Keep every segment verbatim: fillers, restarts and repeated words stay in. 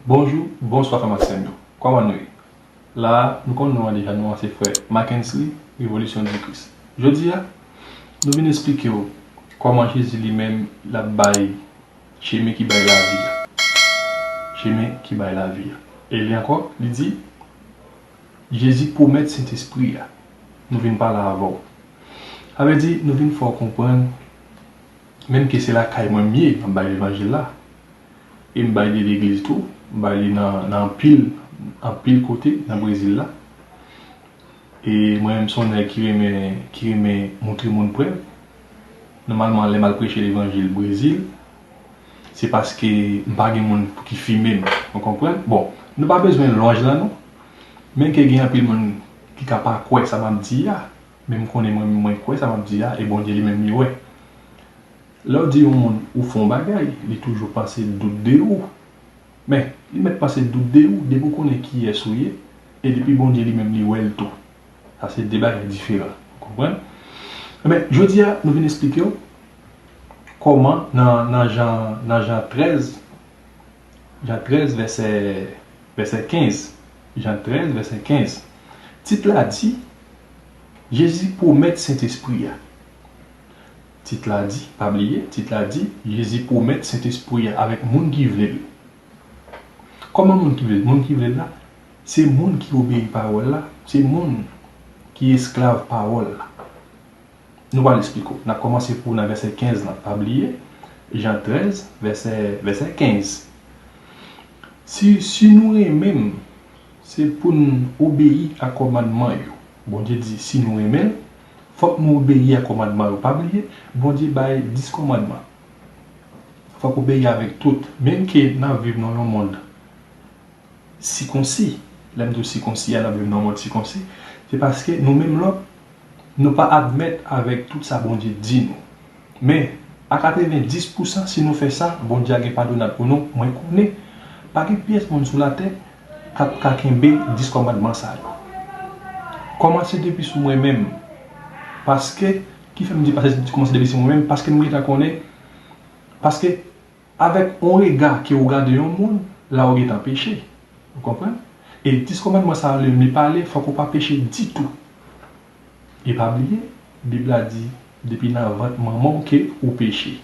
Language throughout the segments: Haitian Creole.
Bonjou, bonswa frè m ak sè m yo. Kòman nou ye? La a, nou konn non an deja, non an se frè Mackensley, Revolisyon di Kris. Jodi a, nou vin esplike w kòman Jezi li menm l ap bay chemen ki bay lavi a. Chemen ki bay lavi a. E li ankò, li di, Jezi pwomèt Sentespri a. Nou vin pale avè w. Sa vle di, nou vin fè w konprann, menm ke se lakay mwen m ye, m ap bay levanjil la. E m bay de legliz tou, m bay li nan, nan anpil, anpil kote nan Brezil la. E mwen menm se yon nèg ki renmen, ki renmen montre moun prèv. Nòmalman, lè m al preche levanjil Brezil, se paske m pa gen moun pou ki fimen m. Ou konprann? Bon, nou pa bezwen lwanj lan non. Men ke gen anpil moun ki ka pa kwè sa m ap di a, men m konnen mwen, mwen kwè sa m ap di a, e Bondye li menm li wè. Lè w di yon moun ou fè yon bagay, li toujou panse dout de ou. Men, li mèt panse dout de ou, depi w konnen kiyès ou ye, e depi Bondye li menm li wè l tou. Sa se de bagay diferan. Ou konprann? Ebyen, jodi a, nou vin esplike w kòman nan, nan Jan, nan Jan trèz, Jan trèz, vèsè, vèsè kenz. Jan trèz, vèsè kenz. Tit la di, Jezi pwomèt Sentespri a. Tit la di, pa bliye, tit la di, Jezi pwomèt Sentespri a avèk moun ki vle l. Kòman moun ki vle l? Moun ki vle l la, se moun ki obeyi pawòl la, se moun ki esklav pawòl la. Nou pral esplike w. N ap kòmanse pou nan vèsè kenz lan. Pa bliye, Jan trèz, vèsè, vèsè kenz. Si, si nou renmen m, se pou n obeyi a kòmandman yo. Bondye di, si nou renmen l, fòk nou obeyi a kòmandman yo. Pa bliye, Bondye bay dis kòmandman. Fòk obeyi avèk tout. Menm ke n ap viv nan yon mond sikonsi. Lè m di w sikonsi a, n ap viv nan yon mond sikonsi, se paske nou menm lòt, nou pa admèt avèk tout sa Bondye di nou. Men, a katrevenndis pousan, si nou fè sa, Bondye a gen padonad pou nou. Mwen konnen, pa gen pyès moun sou latè k ap ka kenbe dis kòmandman sa yo. Kòmanse depi sou mwen menm. Paske, ki fè m di pase, kòmanse depi sou mwen menm? Paske m gentan konnen, paske avèk yon rega ke ou gade yon moun, la ou gentan peche. Ou konprann? E dis kòmandman sa yo, lè li pale, fòk ou pa peche ditou. E pa bliye, Bib la di, depi nan vant manman w ke ou peche.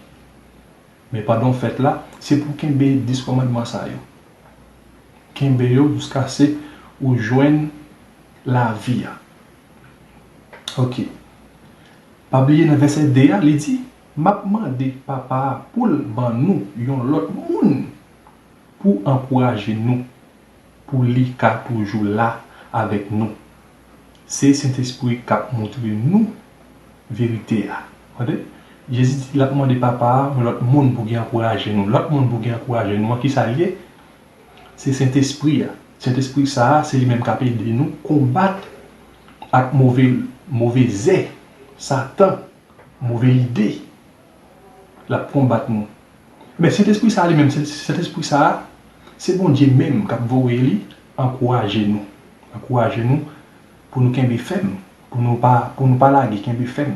Men pandan w fèt la, se pou w kenbe dis kòmandman sa yo. Kenbe yo jiskaske ou jwenn lavi a. Ok. Pa bliye nan vèsè de a, li di, M ap mande Papa a pou l ban nou yon lòt moun pou ankouraje nou, pou li ka toujou la avèk nou. Se Sentespri k ap montre nou verite a. Tande? Jezi di l ap mande Papa a yon lòt moun pou gen ankouraje nou. Lòt moun pou gen ankouraje nou an, kisa l ye? Se Sentespri a. Sentespri sa a, se li menm k ap ede nou konbat ak move, move zè, Satan, move lide. L ap konbat nou. Men Sentespri sa a li menm, Sen- Sentespri sa a, se Bondye menm k ap voye li ankouraje nou. Ankouraje nou pou nou kenbe fèm, pou nou pa, pou nou pa lage, kenbe fèm.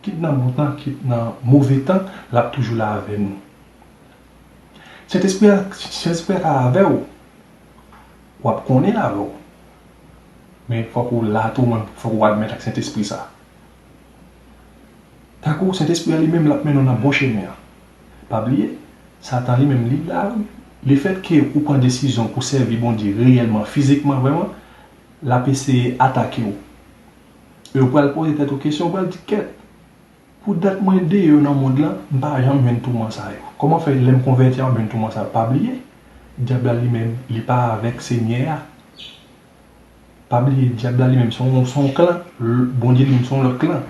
Kit nan bon tan, kit nan move tan, l ap toujou la avè nou. Sentespri a, Sentespri a ka avè w, w ap konnen l avè w. Men fòk ou la tou, men fòk ou admèt ak Sentespri sa. Tankou Sentespri a li menm, l ap mennen w nan bon chemen an. Pa bliye, Satan li menm, li la wi. Lefètke ou pran desizyon pou sèvi Bondye reyèlman, fizikman, vrèman, l ap eseye atake w. E ou pral poze tèt ou kesyon, ou pral di, kèt, pou dat mwen deyò nan mond lan, m pa janm jwenn touman sa yo. Kòman fè lè m konvèti a, m jwenn touman sa yo? Pa bliye, dyab la li menm, li pa avèk Senyè a. Pa bliye, dyab la li menm, se yon, se yon klan. L- Bondye li menm, se yon lòt klan.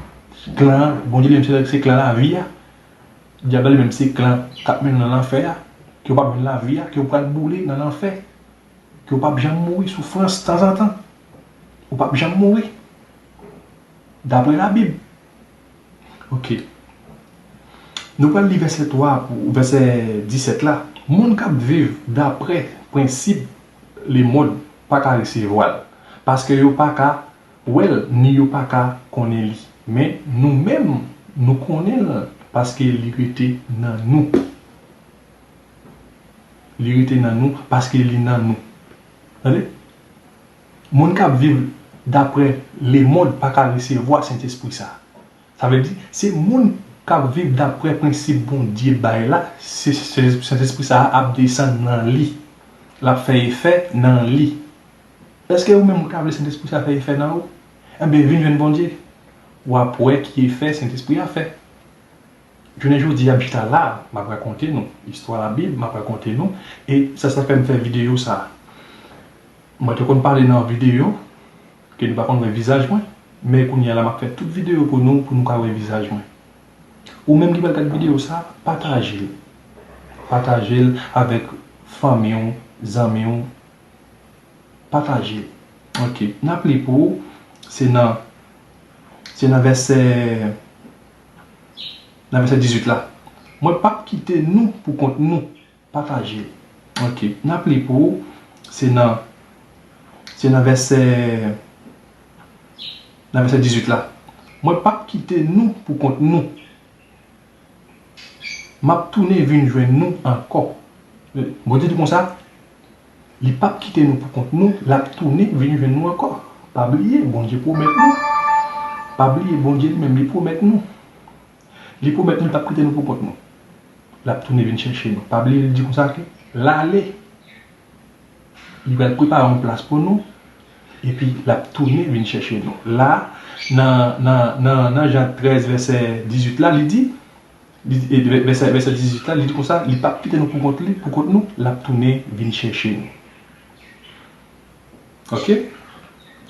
Klan an, Bondye li menm, se, se klan lavi a. Dyab la li menm, se klan k ap mennen w nan lanfè a. Ke w p ap jwenn lavi a, ke w pral boule nan lanfè. Ke w p ap janm mouri, soufrans tanzantan. Ou p ap janm mouri. Daprè Labib. Ok. Nou pral li vèsè twa pou vèsè disèt la. Moun k ap viv daprè prensip lemonn pa ka resevwa l, paske yo pa ka wè l, ni yo pa ka konnen li. Men nou menm, nou konnen l, paske li rete nan nou. Li rete nan nou paske li nan nou. Tande? Moun k ap viv daprè lemonn pa ka resevwa Sentespri sa a. Sa vle di, se moun k ap viv daprè prensip Bondye bay la, se, se, Sentespri sa a ap desann nan li. L ap fè efè nan li. Èske ou menm ou ta vle Sentespri sa a fè efè nan ou? Enben, vin jwenn Bondye. W ap wè ki efè Sentespri a fè. Jounen jodi a, m chita la, m ap rakonte nou istwa Labib, m ap rakonte nou, e sa, sa fè m fè videyo sa a. Mwen te konn pale nan videyo ke nou pa konn wè vizaj mwen, men kounye a la, m ap fè tout videyo pou nou, pou nou ka wè vizaj mwen. Ou menm ki pral gad videyo sa a, pataje l. Pataje l avèk fanmi w, zanmi w. Pataje l. Ok. N ap li pou ou, se nan, se nan vèsè, nan vèsè dizuit la. Mwen p ap kite nou pou kont nou. Pataje l. Ok. N ap li pou ou, se nan, se nan vèsè, nan vèsè dizuit la. Mwen p ap kite nou pou kont nou. M ap tounen vin jwenn nou ankò. Bondye di konsa, li p ap kite nou pou kont nou, l ap tounen vin jwenn nou ankò. Pa bliye, Bondye pwomèt nou. Pa bliye, Bondye li menm, li pwomèt nou. Li pwomèt nou, li p ap kite nou pou kont nou. L ap tounen vin chèche nou. Pa bliye, li di konsa ke l ale. Li pral prepare yon plas pou nou, epi l ap tounen vin chèche nou. La, nan, nan, nan, nan Jan trèz, vèsè dizuit la, li di, li, e, vè-, vèsè, vèsè dizuit la, li di konsa, li p ap kite nou pou kont li, pou kont nou, l ap tounen vin chèche nou. Ok?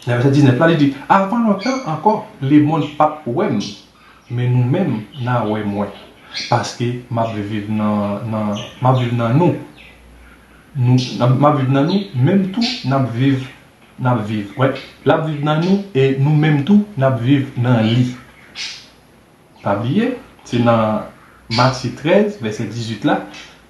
Nan vèsè diznèf la, li di, avan lontan ankò, lemonn p ap wè m, men nou menm, n a wè mwen, paske m ap viv nan, nan, m ap viv nan nou. Nou, n ap, m ap viv nan nou, menm tou, n ap viv, n ap viv. Wè, l ap viv nan nou, e nou menm tou, n ap viv nan li. Pa bliye, se nan Matye trèz, vèsè dizuit la.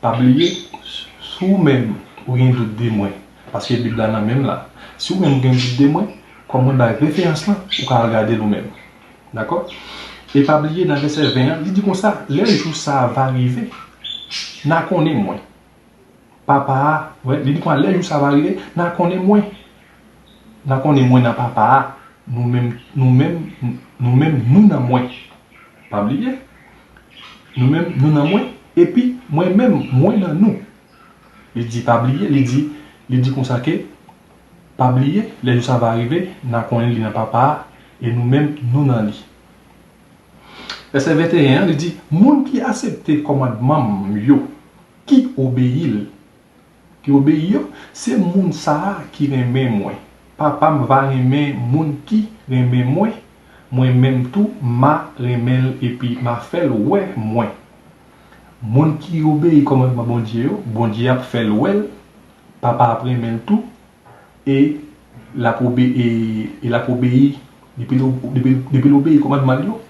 Pa bliye, si w menm, ou gen dout de mwen, paske Bib la nan men m la. Si w menm, ou gen dout de mwen, kòm mwen bay referans lan, ou ka al gade l ou menm. Dakò? E pa bliye, nan vèsè ven an, li di konsa, lè jou sa a va rive, n a konnen mwen. Papa a, wè, li di konsa, lè jou sa a va rive, n a konnen mwen. N a konnen mwen nan Papa a, nou menm, nou menm, nou menm, nou nan mwen. Pa bliye, nou menm, nou nan mwen, epi mwen menm, mwen nan nou. Li di, pa bliye, li di, li di konsa ke, pa bliye, lè jou sa a va rive, n a konnen li nan Papa a, e nou menm, nou nan li. Vèsè venteyen an, li di, moun ki aksepte kòmandman m yo, ki obeyi l, ki obeyi yo, se moun sa a ki renmen mwen. Papa m va renmen moun ki renmen mwen, mwen menm tou, m a renmen l epi m a fè l wè mwen. Moun ki obeyi kòmandman Bondye yo, Bondye ap fè l wè l, Papa ap renmen l tou, e l ap obe-, e, e l ap obeyi, depi l o-, depi, depi l obeyi kòmandman l yo,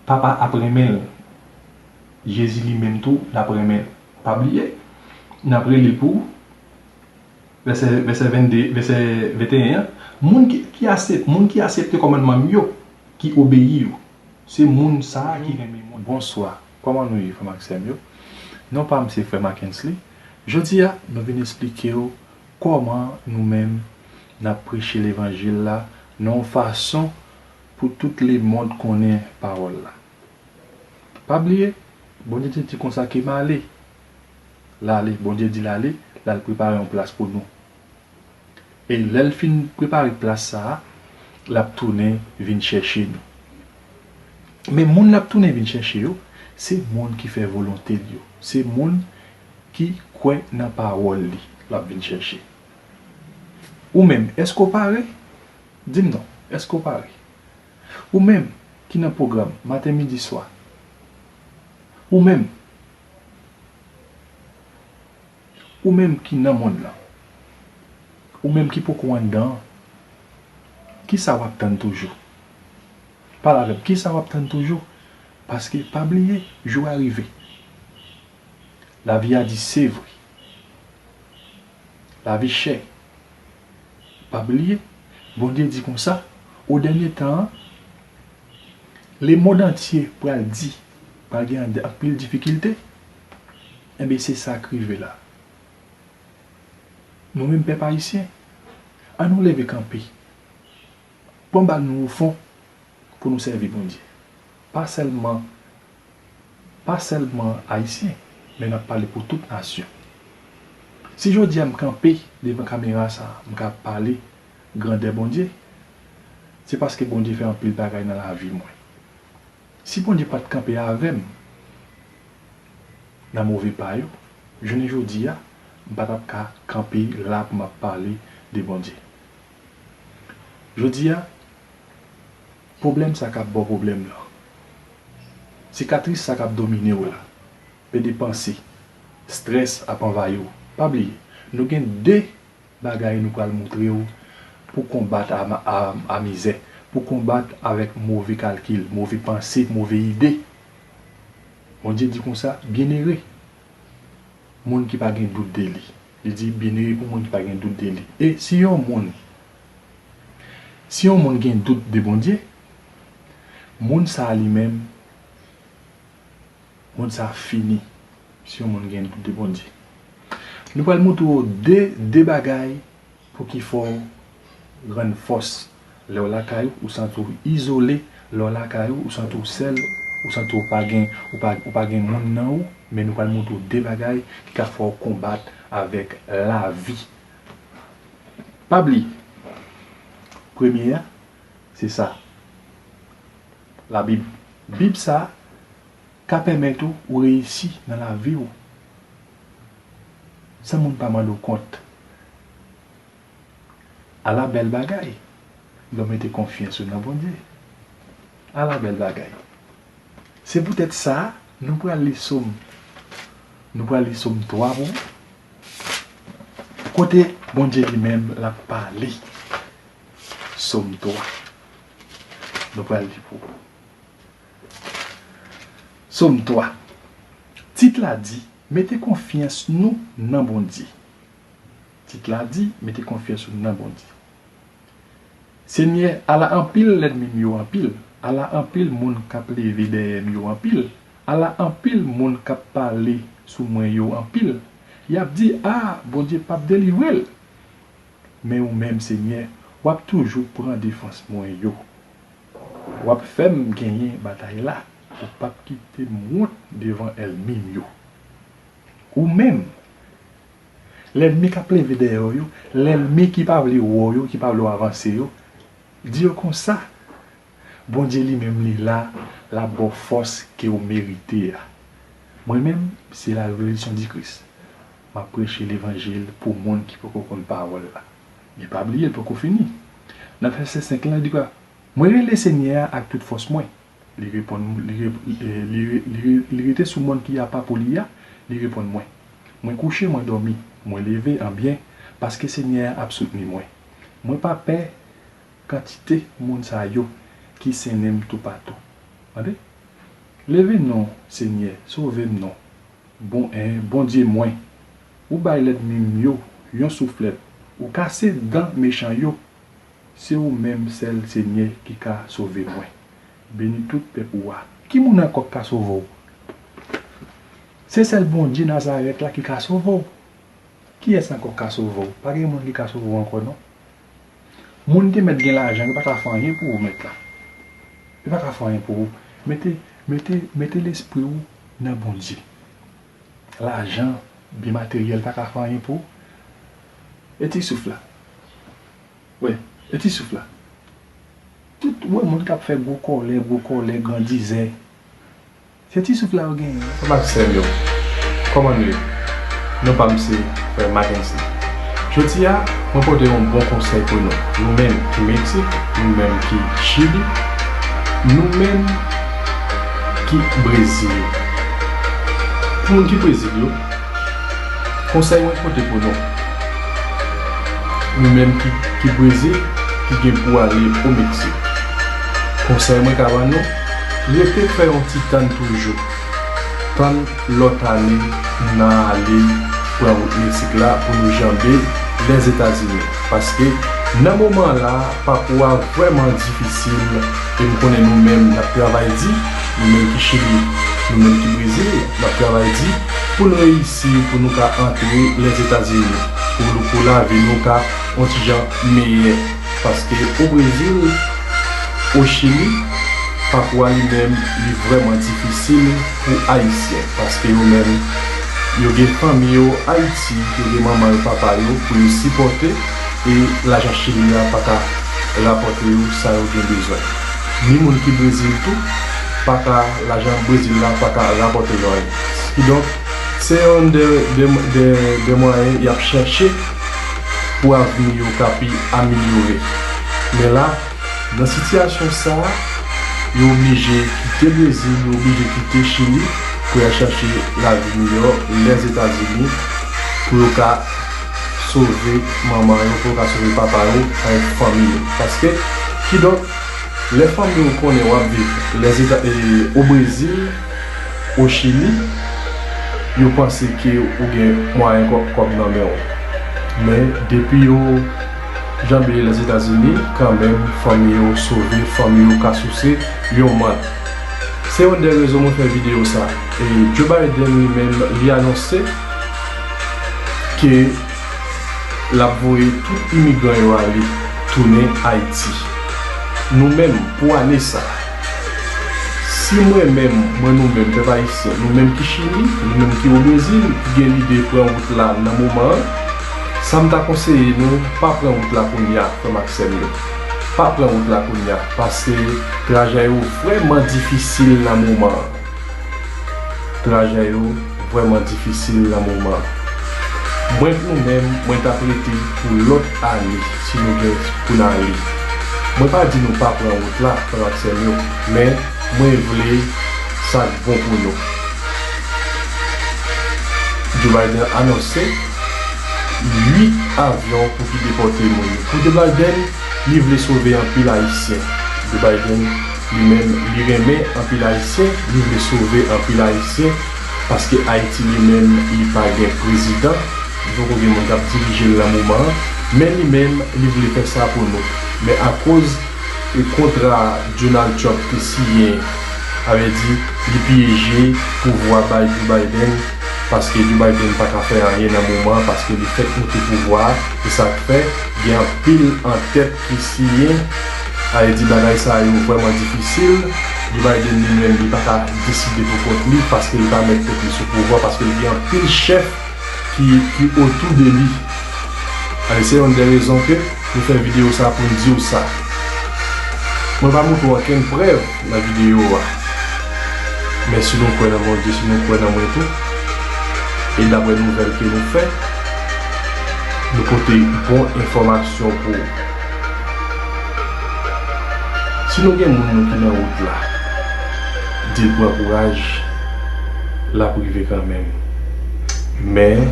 Papa ap renmen l. Jezi li menm tou, l ap renmen l. Pa bliye, n ap rele l pou ou. Vèsè, vèsè vennde, vèsè venteyen an. Moun ki, ki aksep-, moun ki aksepte kòmandman m yo, ki obeyi yo, se moun sa a ki renmen mwen. Bonswa, kòman nou ye, frè m ak sè m yo? Non pa m se frè Mackensley. Jodi a, nou vin esplike w kòman nou menm n ap preche levanjil la nan yon fason pou tout lemonn konnen pawòl la. Pa bliye, Bondye te di konsa ke m ale. L ale, Bondye di l ale, l al prepare yon plas pou nou. E lè l fin prepare plas sa a, l ap tounen vin chèche nou. Men moun l ap tounen vin chèche yo, se moun ki fè volonte l yo. Se moun ki kwè nan pawòl li, l ap vin chèche. Ou menm, èske w pare? Di m non, èske w pare? Ou menm ki nan pwogram maten, midi, swa. Ou menm. Ou menm ki nan mond lan. Ou menm ki poko anndan an. Kisa w ap tann toujou? Pale avè m, kisa w ap tann toujou? Paske pa bliye, jou a rive. Lavi a di se vre. Lavi chè. Pa bliye, Bondye di konsa, o dènye tan an, lemonn antye pral di, pral gen anpil difikilte. Enben, se sa k rive la. Nou menm pèp ayisyen, ann nou leve kanpe. Pran bal nou ofon pou nou sèvi Bondye. Pa sèlman, pa sèlman ayisyen, men n ap pale pou tout nasyon. Si jodi a m kanpe devan kamera sa a, m ka pale grandè Bondye, se paske Bondye fè anpil bagay nan lavi mwen. Si Bondye pa t kanpe avè m nan move pa yo, jounen jodi a, m pa t ap ka kanpe la pou m ap pale de Bondye. Jodi a, pwoblèm sa k ap ba w pwoblèm lan, sikatris sa k ap domine w la, pede panse, estrès ap anvayi w. Pa bliye, nou gen de bagay nou pral montre w pou konbat a, a, a mizè, pou konbat avèk move kalkil, move panse, move ide. Bondye di konsa, "Byennere moun ki pa gen dout de li." Li di, "Byennere pou moun ki pa gen dout de li." E si yon moun, si yon moun gen dout de Bondye, moun sa a li menm, moun sa a fini. Si yon moun gen dout de Bondye, nou pral montre w de, de bagay pou ki fè w rann fòs. Lè w lakay ou, ou santi w izole. Lè w lakay ou, ou santi w sèl. Ou santi w pa gen, ou pa, ou pa gen moun nan ou. Men nou pral montre w de bagay ki ka fè w konbat avèk lavi. Pa bliye, premye a, se sa. Labib. Bib sa a ka pèmèt ou, ou reyisi nan lavi w san moun pa mande w kont. Ala bèl bagay lè w mete konfyans ou nan Bondye. Ala bèl bagay. Se poutèt sa, nou pral li Sòm. Nou pral li Sòm twa pou ou. Kote Bondye li menm l ap pale. Sòm twa. Nou pral li pou ou. Sòm twa. Tit la di, "Mete konfyans nou nan Bondye." Tit la di, "Mete konfyans nou nan Bondye." Senyè, ala anpil lènmi m yo anpil, ala anpil moun k ap leve dèyè m yo anpil, ala anpil moun k ap pale sou mwen yo anpil. Y ap di, "A, Bondye p ap delivre l." Men ou menm, Senyè, w ap toujou pran defans mwen yo. W ap fè m genyen batay la. Ou p ap kite m wont devan ènmi m yo. Ou menm, lènmi k ap leve dèyè w yo, lènmi ki pa vle wè w yo, ki pa vle w avanse yo, di yo konsa, Bondye li menm li la, l ap ba w fòs ke w merite a. Mwen menm, se la révélation du Christ. M ap preche levanjil pou moun ki poko konn pawòl la. Men pa bliye, l poko fini. Nan vèsè senk lan, li di kwa? "Mwen rele Senyè a ak tout fòs mwen. Li reponn, li re-, li, li, li, li rete sou mòn ki apa pou li a, li reponn mwen. Mwen kouche, mwen dòmi, mwen leve an byen, paske Senyè a ap soutni mwen. Mwen pa pè kantite moun sa yo ki sennen m toupatou." Tande? "Leve non, Senyè, sove m non. Bon, en, Bondye mwen, ou bay lènmi m yo yon souflèt, ou kase dan mechan yo. Se ou menm sèl, Senyè, ki ka sove mwen. Beni tout pèp ou a." Ki moun ankò k ka sove w? Se sèl Bondye Nazarèt la ki ka sove w. Kiyès ankò k ka sove w? Pa gen moun ki ka sove w ankò, non. Moun te mèt gen lajan, yo pa ka fè anyen pou ou, mèt la. Yo pa ka fè anyen pou ou. Mete, mete, mete lespri w nan Bondye. Lajan, byen materyèl pa ka fè anyen pou ou. E ti souf la. Wi, e ti souf la. Tout, ou wè moun k ap fè gwo kòlè, gwo kòlè, grandizè. Se ti souf la yo genyen. Frè m ak sè m yo, kòman nou ye? Non pa m se Frè Mackensley. Jodi a, mwen pote yon bon konsèy pou nou. Nou menm ki Meksik, nou menm ki Chili, nou menm ki Brezil. Pou moun ki Brezil yo, konsèy mwen pote pou nou. Nou menm ki, ki Brezil, ki gen pou ale o Meksik. Konsèy mwen ka ban nou, rete fè yon ti tann toujou. Tann lòt ane, nou nan ale pran wout Meksik la pou nou janbe Lèzetazini. Paske nan moman la, pakou a vrèman difisil, e m konnen nou menm n ap travay di, nou menm ki Chili, nou menm ki Brezil, n ap travay di pou n reyisi, pou nou ka antre Lèzetazini. pou, pou lavi nou ka yon ti jan meyè. Paske o Brezil, o Chili, pakou a li menm, li vrèman difisil pou Ayisyen. Paske yo menm, yo gen fanmi yo Ayiti, yo gen manman yo, papa yo pou yo sipòte, e lajan Chili a pa ka rapòte yo sa yo gen bezwen. Ni moun ki Brezil tou, pa ka, lajan Brezil la pa ka rapòte yo anyen. Kidonk, se youn de, de, de, de mwayen y ap chèche pou avni yo ka pi amelyore. Men la, nan sitiyasyon sa a, yo oblije kite Brezil, yo oblije kite Chili pou y al chache lavi miyò Lèzetazini, pou yo ka sove manman yo, pou yo ka sove papa yo, avèk fanmi yo. Paske, kidonk, lè fanmi w konnen w ap viv Lèzeta-, e, o Brezil, o Chili, yo panse ke ou gen mwayen kò-, kòb nan men w. Men, depi yo janbe Lèzetazini, kanmenm, fanmi yo sove, fanmi yo ka souse yon mann. Se youn dè rezon mwen fè videyo sa. E Joe Biden li menm, li anonse ke l ap voye tout imigran yo ale tounen Ayiti. Nou menm, pou ane sa, si mwen menm, mwen nou menm, pèp ayisyen, nou menm ki Chili, nou menm ki o Brezil, ki gen lide pran wout la nan moman an, sa m ta konseye nou, pa pran wout la kounye a, frè m ak sè m yo. Pa pran wout la kounye a, paske trajè yo vrèman difisil nan moman an. Trajè yo vrèman difisil nan moman an. Mwen pou mwen menm, mwen t ap rete pou lòt ane, si nou gen pou n ale. Mwen pa di nou pa pran wout la, frè m ak sè m yo, men mwen vle sa k bon pou nou. Joe Biden anonse uit avyon pou ki depòte moun. Pou Joe Biden, li vle sove anpil Ayisyen. Joe Biden, li menm, li renmen anpil Ayisyen, li vle sove anpil Ayisyen, paske Ayiti li menm, li pa gen prezidan, li poko gen moun k ap dirije l nan moman an, men li menm, li vle fè sa pou nou. Men akoz e kontra Donald Trump te siyen, sa vle di, li pyeje pouvwa bay Joe Biden, paske Joe Biden pa ka fè anyen nan moman an, paske li fèk moute pouvwa a, se sa k fè gen anpil antèt ki siyen, sa vle di bagay sa yo vrèman difisil. Joe Biden li menm, li pa ka deside pou kont li, paske li pa met tèt li sou pouvwa, paske li gen anpil chèf ki, ki otou de li. Ale, se youn dè rezon ke nou fè videyo sa pou n di w sa. Mwen pa montre w okenn prèv nan videyo a. Men si nou kwè nan Bondye, si nou kwè nan mwen tou, e daprè nouvèl ke nou fè, nou pote bon enfòmasyon pou ou. Si nou gen moun nou ki nan wout la, di l pran kouraj, l ap rive kanmenm. Men,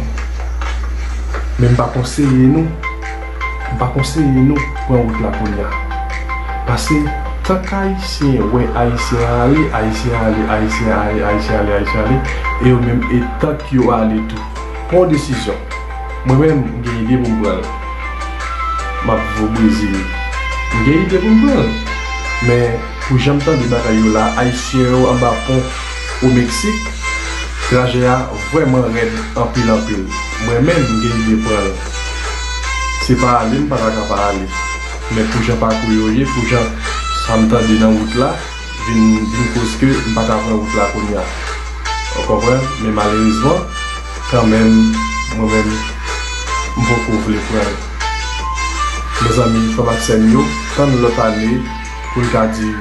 men m pa konseye nou, m pa konseye nou pran wout la kounye a. Paske, tank Ayisyen wè Ayisyen ale, Ayisyen ale, Ayisyen ale, Ayisyen ale, Ayisyen ale, e yo menm, e tank yo ale tou. Pran yon desizyon. Mwen menm, m gen ide pou m pran l. M ap viv o Brezil. M gen ide pou m pran l. Men, pou jan m tande bagay yo la, Ayisyen yo anba pon o Meksik, trajè a vrèman rèd anpil, anpil. Mwen menm, m gen ide pran l. Se pa ale, m pa ta ka pa ale. Men pou jan pakou yo ye, pou jan sa m tande nan wout la, vin, vin koz ke m pa ka pran wout la kounye a. Ou konprann? Men malerezman, kanmenm, mwen menm, m poko vle pran l. Mezanmi, frè m ak sè m yo, tann lòt ane pou n ka di,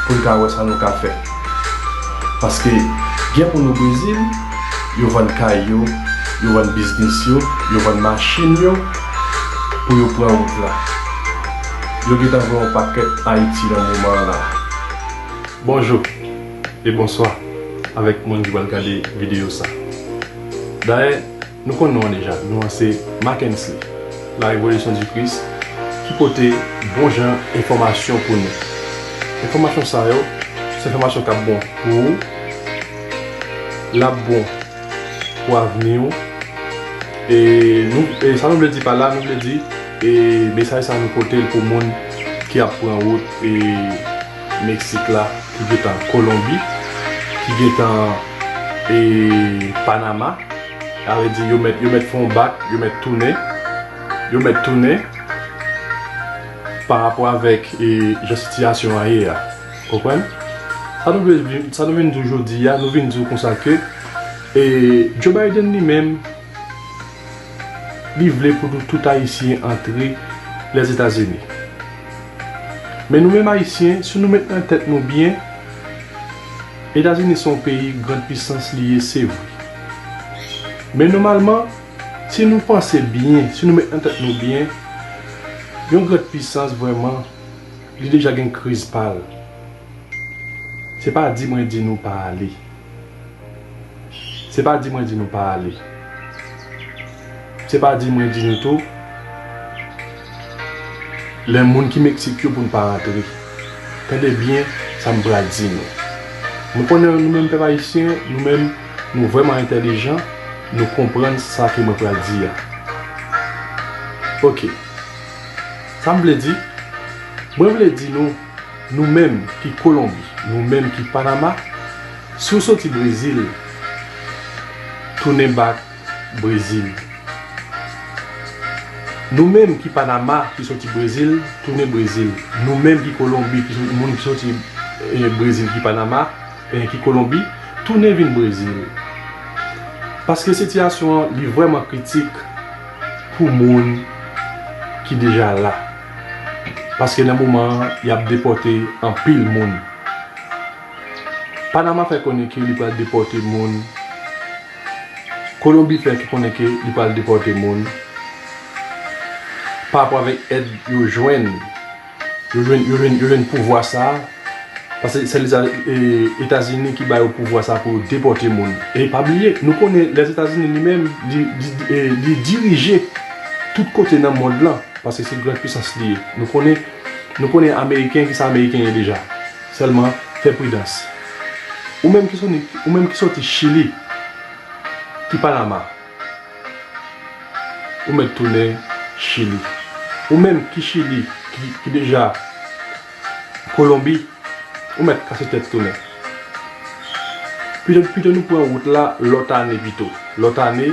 pou n ka wè sa nou ka fè. Paske gen moun o Brezil, yo vann kay yo, yo vann biznis yo, yo vann machin yo pou yo pran wout la. Yo gentan voye yon pakèt Ayiti nan moman an la. Bonjou e bonswa avèk moun ki pral gade videyo sa. Dayè, nou konn non an deja, non an se Mackensley, La Révolution du Christ, ki pote bon jan enfòmasyon pou nou. Enfòmasyon sa yo, se enfòmasyon k ap bon pou ou, l ap bon pou avni w. E nou, e sa nou vle di pa la, nou vle di, e mesaj sa nou pote l pou moun ki ap pran wout, e Meksik la, ki gentan Kolonbi, ki gentan, e Panama, Sa vle di yo mèt, yo mèt fè yon bak, yo mèt tounen, yo mèt tounen pa rapò avèk e, jan sitiyasyon an ye a. Konprann? Sa nou vle, sa nou vin di w jodi a, nou vin di w konsa ke e, Joe Biden li menm, li vle pou nou tout Ayisyen antre Lèzetazini. Men nou menm Ayisyen, si nou met nan tèt nou byen, Etazini se yon peyi, grann pisans li ye, se vre. Men nòmalman, si nou panse byen, si nou met nan tèt nou byen, yon grann pisans vrèman, li deja gen kriz pa l. Se pa di mwen di nou pa ale. Se pa di mwen di nou pa ale. Se pa di mwen di nou tou, lè moun ki Meksik yo pou n pa rantre. Tande byen sa m pral di nou. Nou konnen nou menm pèp ayisyen, nou menm, nou vrèman entèlijan, nou konprann sa ke mwen pral di a. Oke. Sa m vle di, mwen vle di nou, nou menm ki Kolonbi, nou menm ki Panama, si w soti Brezil, tounen bak Brezil. Nou menm ki Panama, ki soti Brezil, tounen Brezil. Nou menm ki Kolonbi, ki soti, moun ki soti e, Brezil, ki Panama, e, ki Kolonbi, tounen vin Brezil. Paske sitiyasyon an, li vrèman kritik pou moun ki deja la. Paske nan moman an, y ap depòte anpil moun. Panama fè konnen ke li pral depòte moun. Kolonbi fè konnen ke li pral depòte moun. Pa rapò avèk èd yo jwenn, yo jwenn, yo jwenn, yo jwenn pouvwa sa a. Paske se Leta-, e, Etazini ki ba yo pouvwa sa a pou yo depòte moun. E pa bliye, nou konnen Lèzetazini li menm, li, li, e, li dirije tout kote nan mond lan. Paske se grann pisans li ye. Nou konnen, nou konnen Ameriken, kisa Ameriken ye deja. Sèlman, fè pridans. Ou menm ki soti, ou menm ki soti Chili, ki Panama, ou mèt tounen Chili. Ou menm ki Chili, ki, ki deja Kolonbi, ou mèt kase tèt tounen. Pito, pito nou pran wout la lòt ane pito. Lòt ane,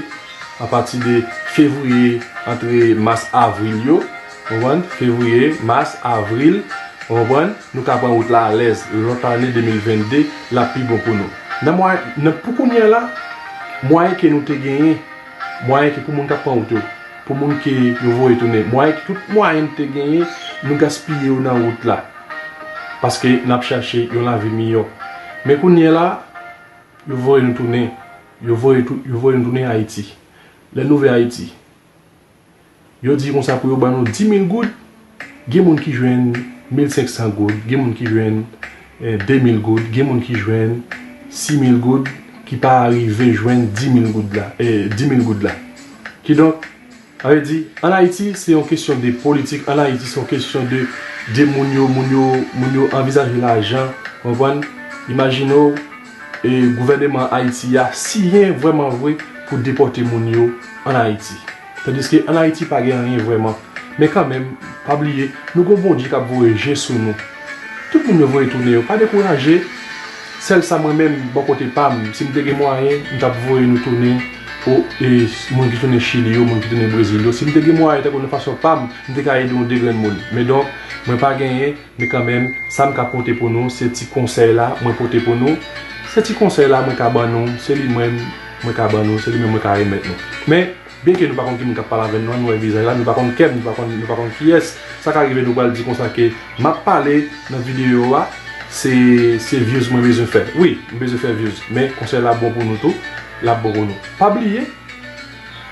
apati de fevriye, antre mas, avril yo, ou konprann? Fevriye, mas, avril, ou konprann? Nou ka pran wout la alèz. Lòt ane de mil vennde, l ap pi bon pou nou. Nan mwa, nan, pou kounye a la, mwayen ke nou te genyen, mwayen ke pou moun k ap pran wout yo, pou moun ke yo voye tounen, mwayen ke tout mwayen n te genyen, nou gaspiye yo nan wout la. Paske n ap chache yon lavi miyò. Men kounye a la, yo voye nou tounen, yo voye tou, yo voye nou tounen Ayiti. Lè nou vin Ayiti, yo di konsa pou yo ban nou di mil goud, gen moun ki jwenn mil senk san goud, gen moun ki jwenn, eh, de mil goud, gen moun ki jwenn sis mil goud, ki pa rive jwenn di mil goud la, eh, di mil goud la. Kidonk, sa vle di, ann Ayiti, se yon kesyon de politik, ann Ayiti, se yon kesyon de, de moun yo, moun yo, moun yo anvizaje lajan, w konprann? Imajine w, e gouvèneman Ayiti a siyen vrèman vre pou depòte moun yo ann Ayiti. Tandiske ann Ayiti pa gen anyen vrèman. Men kanmenm, pa bliye, nou gon Bondye k ap voye je sou nou. Tout moun yo voye tounen yo, pa dekouraje. Sèl sa mwen menm, bò kote pa m, si m te gen mwayen, m t ap voye nou tounen o, e, moun ki tounen Chili yo, moun ki tounen Brezil yo. Si m te gen mwayen, tankou nan fason pa m, m te ka ede yon de grenn moun. Men donk, mwen pa genyen, men kanmenm, sa m ka pote pou nou, se ti konsèy la mwen pote pou nou. Se ti konsèy la mwen ka ban nou, se li menm mwen ka ban nou, se li menm mwen ka remèt nou. Men, byenke nou pa konn ki moun k ap pale avè nou an, nou wè vizaj la, nou pa konn kè m, nou pa konn, nou pa konn kiyès. Sa ka rive nou pral di konsa ke m ap pale nan videyo a, se, se views mwen bezwen fè. Wi, m bezwen fè views, men konsèy la bon pou nou tou, l ap bon pou nou. Pa bliye,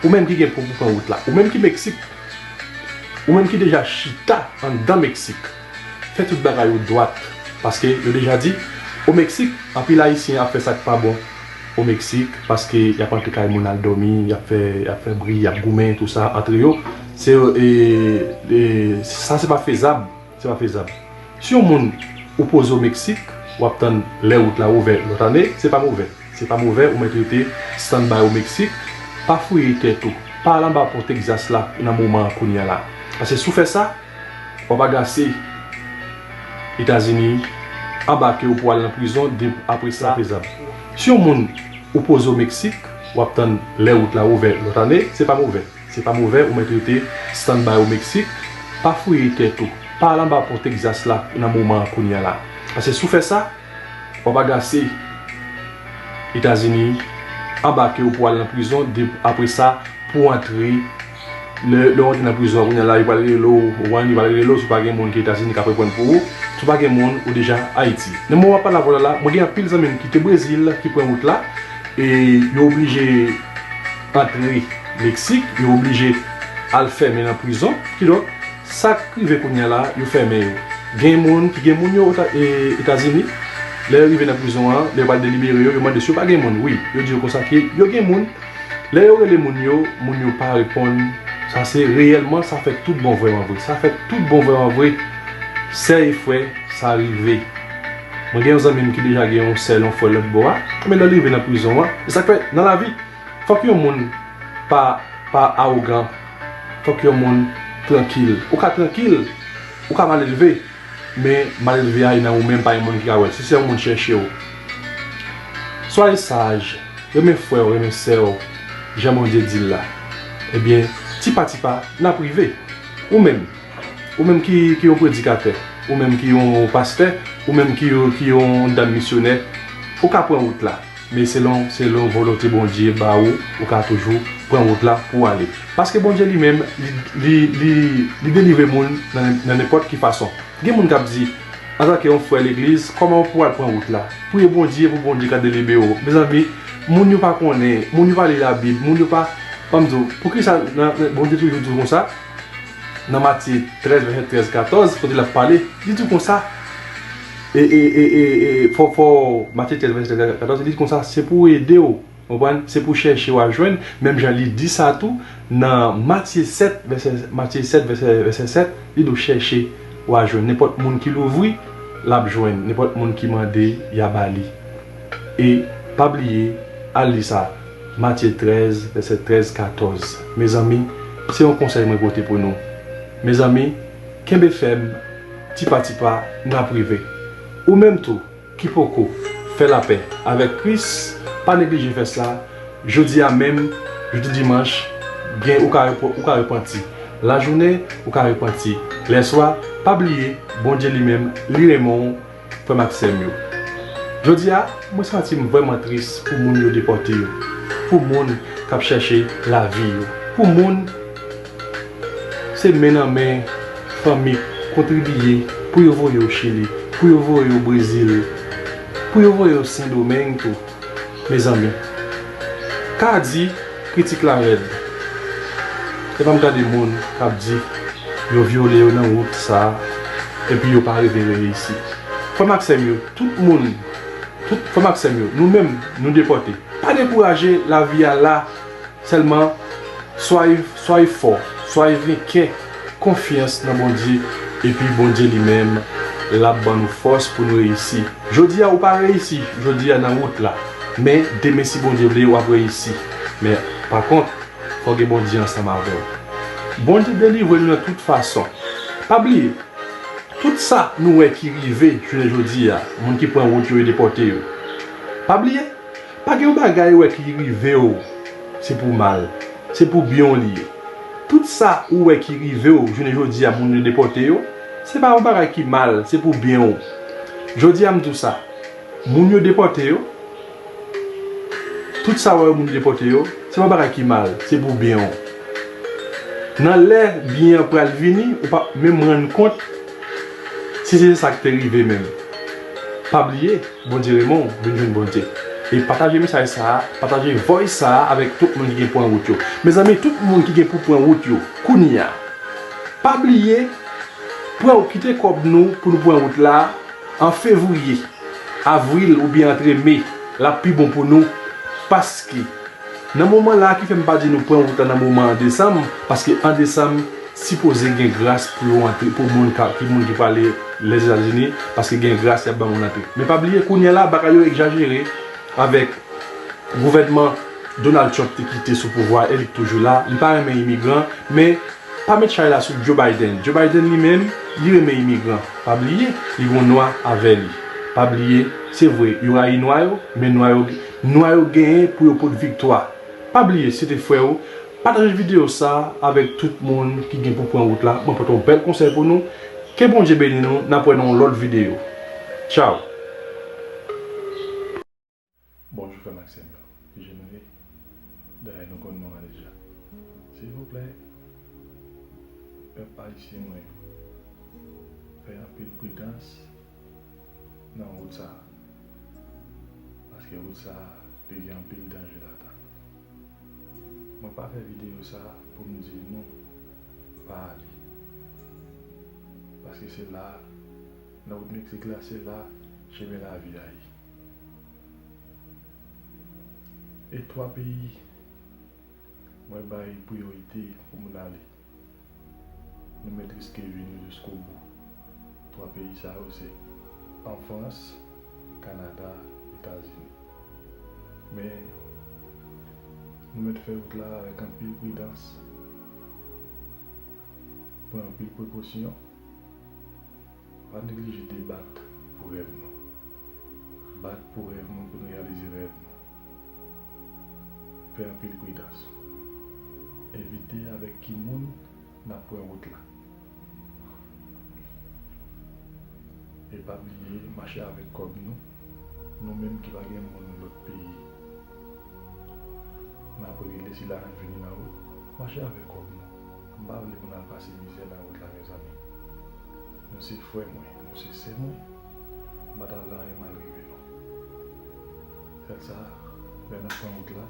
ou menm ki gen pou, pou pran wout la, ou menm ki Meksik, ou menm ki deja chita anndan Meksik, fè tout bagay ou dwat. Paske yo deja di, o Meksik, anpil Ayisyen ap fè sa k pa bon o Meksik, paske y ap antre kay moun al dòmi, y ap fè, y ap fè bri, y ap goumen, tou sa, antre yo. Se, e, e, sa se pa fezab, se pa fezab. Si yon moun ou poze o Meksik, w ap tann lè wout la ouvè lòt ane, se pa movè. Se pa movè, ou mèt rete stand by o Meksik, pa fouye tèt ou, pa al anba pon Texas la nan moman an kounye a la. Paske si w fè sa, w ap agase Etazini, anbake w pou al nan prizon, de, apre sa, fezab. Si yon moun ou poze o Meksik, w ap tann lè wout la ouvè lòt ane, se pa movè. Se pa movè, ou mèt rete stand by o Meksik. Pa fouye tèt ou. Pa al anba pon Texas la nan moman an kounye a la. Paske si w fè sa, w ap agase Etazini, anbake w pou al nan prizon, de, apre sa, pou w antre, lè, lè w antre nan prizon an, kounye a la, yo pral rele w, ou konprann, yo pral rele w, si w pa gen moun ki Etazini k ap reponn pou ou, si w pa gen moun, ou deja Ayiti. Nan moman w ap pale avè w la, la, mwen gen anpil zanmi m ki te Brezil, ki pran wout la, e yo oblije antre Meksik, yo oblije al fèmen nan prizon. Kidonk, sa k rive kounye a la, yo fèmen yo. Gen moun ki gen moun yo Eta-, e, Etazini, lè yo rive nan prizon an, lè yo pral delibere yo, yo mande si yo pa gen moun. Wi, yo di yo konsa ke yo gen moun. Lè yo rele moun yo, moun yo pa reponn. Sa se reyèlman, sa fè tout bon vrèman vre. Sa fè tout bon vrèman vre. Sè e frè, sa rive. Mwen gen yon zanmi m ki deja gen yon sè, yon frè lòt bò a. Men lè l rive nan prizon an, e sa k fè nan lavi, fòk yon moun pa, pa awogan. Fòk yon moun trankil. Ou ka trankil, ou ka malelve, men malelve a e nan ou menm, pa gen moun ki ka wè l. Si se yon moun chèche w. Soyez sage, renmen frè w, renmen sè w, jan Bondye di l la. Ebyen, ti pa ti pa, n ap rive. Ou menm, ou menm ki, ki yon predikatè, ou menm ki yon pastè, ou menm ki, ki yon dam misyonè, ou ka pran wout la. Men selon, selon volonte Bondye ba ou, ou ka toujou pran wout la pou w ale. Paske Bondye li menm, li, li, li, li delivre moun nan, nan nenpòt ki fason. Gen moun k ap di, antanke yon frè legliz, kòman w pou al pran wout la? Priye Bondye pou Bondye ka delibere w. Mezanmi, moun yo pa konnen, moun yo pa li Labib, moun yo pa, ban m di w, poukisa nan, nan, Bondye toujou di w konsa? Nan Matye trèz, vèsè trèz, katòz, kote l ap pale, li di w konsa, e, e, e, e, e, fò, fò, Matye trèz, vèsè trèz, katòz, li di w konsa, se pou ede w, konprann? Se pou chèche w a jwenn, menm jan li di sa tou, nan Matye sèt, vèsè, Matye sèt, vèsè, vèsè sèt, li di w chèche w a jwenn. Nenpòt moun ki louvri, l ap jwenn. Nenpòt moun ki mande, y a ba li. E pa bliye, al li sa, Matye trèz, vèsè trèz, katòz. Mezanmi, se yon konsèy mwen pote pou nou. Mezanmi, kenbe fèm, ti pa ti pa, n ap rive. Ou menm tou, ki poko fè lapè avèk Kris, pa neglije fè sa. Jodi a menm, jodi dimanch, gen, ou ka repo-, ou ka repanti. Lajounen, ou ka repanti. Lèswa, pa bliye, Bondye li menm, li renmen w, frè m ak sè m yo. Jodi a, mwen santi m vrèman tris pou moun yo depòte yo, pou moun k ap chèche lavi yo, pou moun se men nan men fanmi kontribiye pou yo voye yo Chili, pou yo voye yo Brezil, pou yo voye yo Sendomeng tou. Mezanmi, ka di kritik la rèd. Devan m gade moun k ap di yo vyole yo nan wout sa a, epi yo pa rive reyisi. Frè m ak sè m yo, tout moun, tout frè m ak sè m yo, nou menm, nou depòte. Pa dekouraje, lavi a la, sèlman, soyez, soyez fò, soyez venkè, konfyans nan Bondye, epi Bondye li menm, l ap ban nou fòs pou nou reyisi. Jodi a, ou pa reyisi, jodi a nan wout la, men demen, si Bondye vle, w ap reyisi. Men, pa kont, fò gen Bondye ansanm avè w. Bondye delivre nou nan tout fason. Pa bliye, tout sa nou wè ki rive jounen jodi a, moun ki pran wout yo e depòte yo. Pa bliye, pa gen yon bagay ou wè ki rive w, se pou mal, se pou byen w li ye. Tout sa ou wè ki rive w jounen jodi a, moun yo depòte yo, se pa yon bagay ki mal, se pou byen w. Jodi a, m di w sa, moun yo depòte yo, tout sa ou wè moun yo depòte yo, se pa bagay ki mal, se pou byen w. Nan lè byen an pral vini, ou p ap menm rann kont si se sa k te rive menm. Pa bliye, Bondye renmen w, vin jwenn Bondye. E pataje mesaj sa a, pataje voice sa a avèk tout moun ki gen pran wout yo. Mezanmi, tout moun ki gen pou pran wout yo, kounye a, pa bliye, pran, kite kòb nou pou nou pran wout la an fevriye, avril oubyen antre me, l ap pi bon pou nou, paske nan moman la ki fè m pa di nou pran wout la nan moman an desanm, paske an desanm, sipoze gen gras pou yo antre, pou moun ka, ki moun ki prale Lèzetazini, paske gen gras y ap ban moun antre. Men pa bliye, kounye a la, bagay yo egzajere avèk gouvènman Donald Trump te kite sou pouvwa e li k toujou la. Li pa renmen imigran, men pa met chay la sou Joe Biden. Joe Biden li menm, li renmen imigran. Pa bliye, li gon nwa avè li. Pa bliye, se vre, yo rayi nwa yo, men nwa yo, nwa yo genyen pou yo pot viktwa. Pa bliye, si te frè w, pataje videyo sa a avèk tout moun ki gen pou pran wout la. Mwen pote yon bèl konsèy pou nou. Ke Bondye beni nou, n ap wè nan yon lòt videyo. Tchaw! Bonjou frè m ak sè m yo. Kijan nou ye? Dayè nou konn non an deja. Silvouplè, pèp ayisyen mwen yo, fè anpil pridans nan wout sa a. Paske wout sa a, li gen anpil danje ladan l. Mwen pa fè videyo sa a pou m di nou pa ale. Paske se la, nan wout Meksik la, se la chemen lavi a ye. E twa peyi mwen bay priyorite pou moun ale. Nou mèt riske vi nou jiskobou. Twa peyi sa yo se an Frans, Kanada, Etazini. Men, nou mèt fè wout la avèk anpil pridans, pran anpil prekosyon. Pa neglije debat pou rèv nou. Bat pou rèv nou, pou nou reyalize rèv nou. Fè anpil pridans. Evite avèk ki moun n ap pran wout la. E pa bliye mache avèk kòb nou, nou menm ki pa gen moun lòt peyi. N ap regle si lajan vini nan wout, mache avèk kòb nou. M pa vle pou n al pase mizè nan wout la, mezanmi. Nou se frè mwen, nou se sè mwen. M pa ta vle anyen mal rive nou. Sèl sa, lè n ap pran wout la,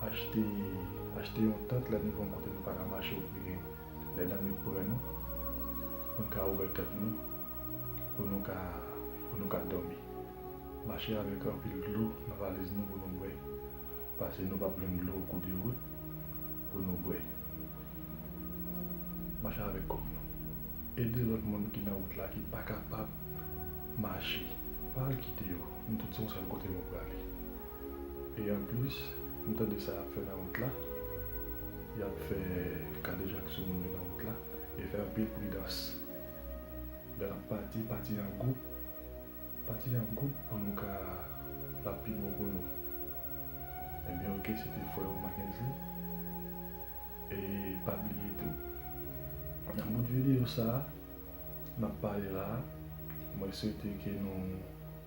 achte, achte yon tant lè nou rive yon kote nou pa ka mache oubyen lè lannwit pran nou, pou n ka ouvè tant nou, pou nou ka, pou nou ka dòmi. Mache avèk anpil dlo nan valiz nou pou nou bwè, paske nou p ap jwenn dlo okou de wout pou nou bwè. Mache avèk kòb nou. Ede lòt moun ki nan wout la ki pa kapab mache. Pa al kite yo. Nou tout se yon sèl kote nou prale. E anplis, nou tande sa y ap fè nan wout la. Y ap fè kadejak sou moun yo nan wout la. E fè anpil pridans. Lè n ap pati, pati an gwoup. Pati an gwoup pou nou ka, l ap pi bon pou nou. Ebyen, oke, se te frè ou Mackensley. E pa bliye tou, nan bout videyo sa a, n ap pale la a, mwen swete ke nou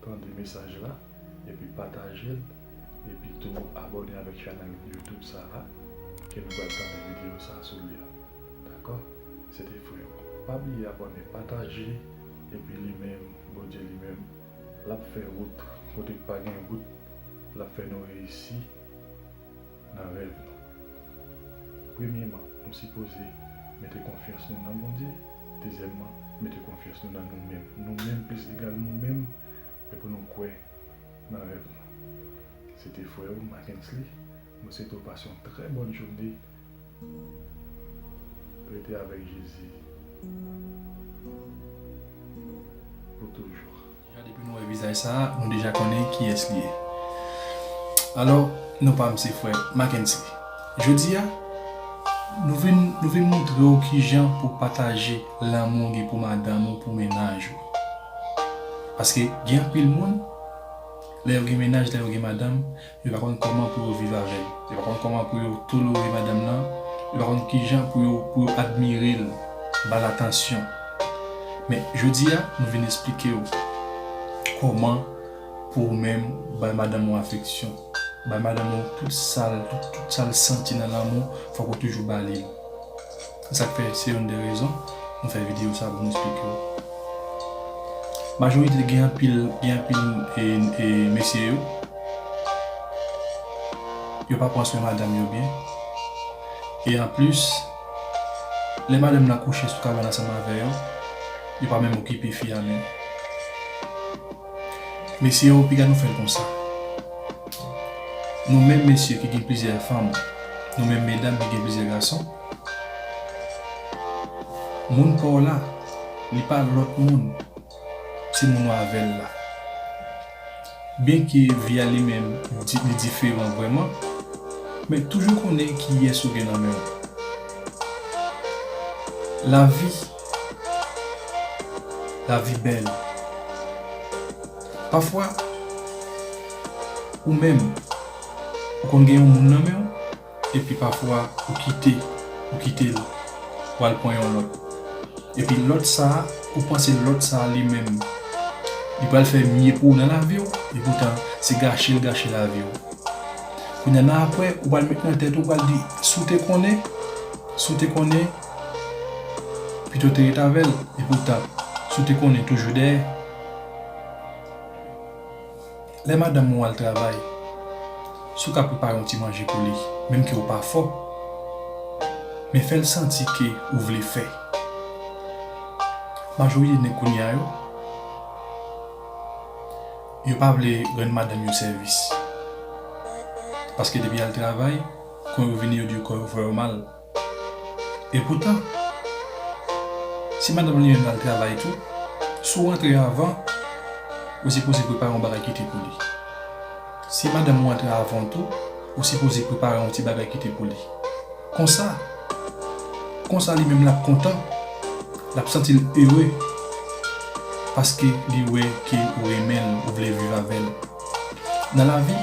tande mesaj la, epi pataje l, epi tou abòne avèk chanèl YouTube sa a, ke nou pral tande videyo sa a sou li a. Dakò? Se te frè ou. Pa bliye abòne, pataje, epi li menm, Bondye li menm, l ap fè wout kote k pa gen wout, l ap fè nou reyisi nan rèv nou. Premyèman, nou sipoze mete konfyans nou nan Bondye. Dezyèmman, mete konfyans nou nan nou menm. Nou menm plis egal nou menm, e pou nou kwè nan rèv nou. Se te frè ou, Mackensley. Mwen swete w pase yon trè bòn jounen. Rete avèk Jezi pou toujou. Deja depi nou wè vizaj sa a, nou deja konnen kiyès li ye. Alò, non pa m se frè Mackensley. Jodi a, nou vin, nou vin montre w kijan pou w pataje lanmou w gen pou madanm ou, pou mennaj ou. Paske gen anpil moun, lè yo gen mennaj, lè yo gen madanm, yo pa konn kòman pou yo viv avè l. Yo pa konn kòman pou yo tolere madanm nan. Yo pa konn kijan pou yo, pou yo admire l, ba l atansyon. Men, jodi a, nou vin esplike w kòman pou ou menm bay madanm ou afeksyon. Bay madanm ou tout sa l, tout, tout sa l santi nan lanmou, fòk ou toujou ba li l. Se sa k fè se youn de rezon nou fè videyo sa pou nou esplike w. Majorite gen anpil, gen anpil, e, e, mesye yo, yo pa pran swen madanm yo byen. E anplis, lè madanm nan kouche sou kabann ansanm avè yo, yo pa menm okipe fi a menm. Mesye yo, piga nou fè l konsa. Nou menm mesye ki gen plizyè fanm, nou menm medam ki gen plizyè gason, moun pa w la, li pa lòt moun, se moun w avè l la. Byenke vi a li menm, di-, li diferan vrèman, men toujou konnen kiyès ou gen nan men w. Lavi, lavi bèl. Pafwa, ou menm, Ou konn gen yon moun nan men w, epi pafwa ou kite, ou kite l, ou al pran yon lòt. Epi lòt sa a, ou panse lòt sa a li menm, li pral fè mye pou ou nan lavi w, epoutan se gache l gache lavi w. Kounye a nan apre, ou pral met nan tèt ou, ou pral di, si w te konnen, si w te konnen, pito w te ret avè l, epoutan, si w te konnen, toujou dèyè. Lè madanm ou al travay, si w ka prepare yon ti manje pou li, menm ke w pa fò, men fè l santi ke ou vle fè. Majorite nèg kounye a yo, yo pa vle rann madanm yo sèvis. Paske depi y al travay, kon yo vini, yo di yo kò yo fè yo mal. Epoutan, si madanm li menm al travay tou, si w rantre avan, ou sipoze prepare yon bagay kite pou li. Si madanm ou rantre avan w tou, ou sipoze prepare yon ti bagay kite pou li. Konsa, konsa li menm l ap kontan, l ap santi l ere, paske li wè ke ou renmen l, ou vle viv avè l. Nan lavi,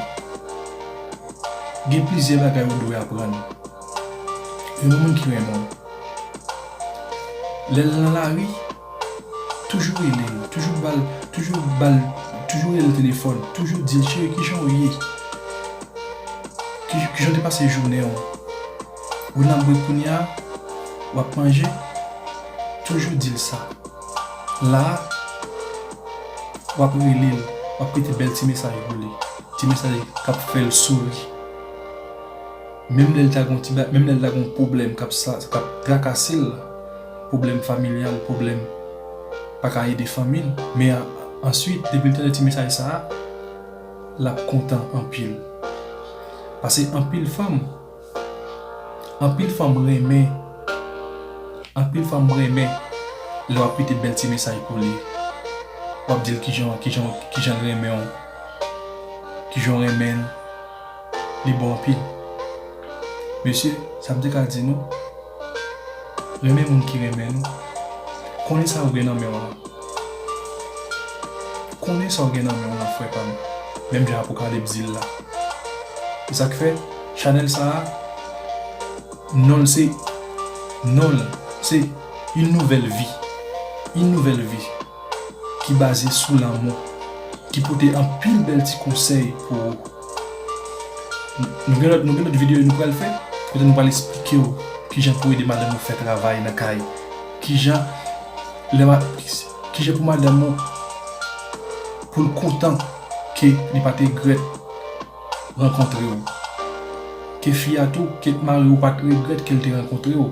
gen plizyè bagay ou dwe aprann. Yon moun ki renmen w, lè l nan lari, toujou rele l, toujou ba l, toujou ba l, toujou rele l telefòn, toujou di l, cheri, kijan w ye? Ki, kijan w te pase jounen w? Ou nan bwè kounye a, w ap manje, toujou di l sa. La a, w ap rele l, w ap kite bèl ti mesaj pou li. Ti mesaj k ap fè l souri. Menm lè l ta gon ti ba-, menm lè l ta gon pwoblèm k ap sa, k ap trakase l, pwoblèm familyal, pwoblèm pa ka ede fanmi l, men a-, answit, depi l tande ti mesaj sa a, l ap kontan anpil. Paske anpil fanm, anpil fanm renmen, anpil fanm renmen lè w ap kite bèl ti mesaj pou li. W ap di l kijan, kijan, kijan l renmen w, kijan w renmen l. Li bon anpil. Mesye, sa m te ka di nou, renmen moun ki renmen nou. Konnen sa ou gen nan men w lan. Konnen sa ou gen nan men w lan, frè pa m. Menm jan Apokalips di l la. Se sa k fè, chanèl sa a, non l se, non l se Une Nouvelle Vie. Une Nouvelle Vie. Ki baze sou lanmou, ki pote anpil bèl ti konsèy pou ou. Nou gen lòt, nou gen lòt videyo nou pral fè, kote nou pral esplike w kijan pou ede madanm ou fè travay nan kay, kijan lè ma-, kijan pou madanm ou, pou l kontan ke li pa t regrèt rankontre w, ke fi a tou, ke mari w pa t regrèt ke l te rankontre w.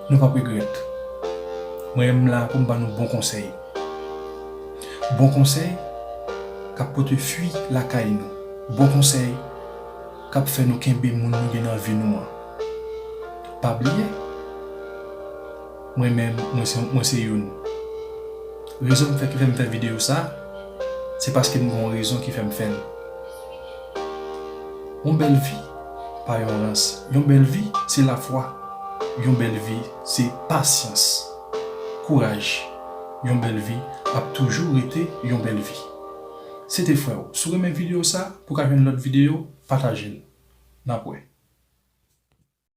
Nou p ap regrèt. Mwen menm la pou m ban nou bon konsèy. Bon konsèy k ap pote fwi lakay nou. Bon konsèy k ap fè nou kenbe moun nou gen nan vi nou an. Pa bliye, mwen menm, mwen se, mwen se youn. Rezon k fè, ki fè m fè videyo sa, se paske m gen yon rezon ki fè m fè l. Yon bèl vi pa yon rans. Yon bèl vi se lafwa. Yon bèl vi se pasyans. Kouraj. Yon bèl vi ap toujou rete yon bèl vi. Se te frè w. Si w renmen videyo sa, pou w ka jwenn lòt videyo, pataje l. N ap wè.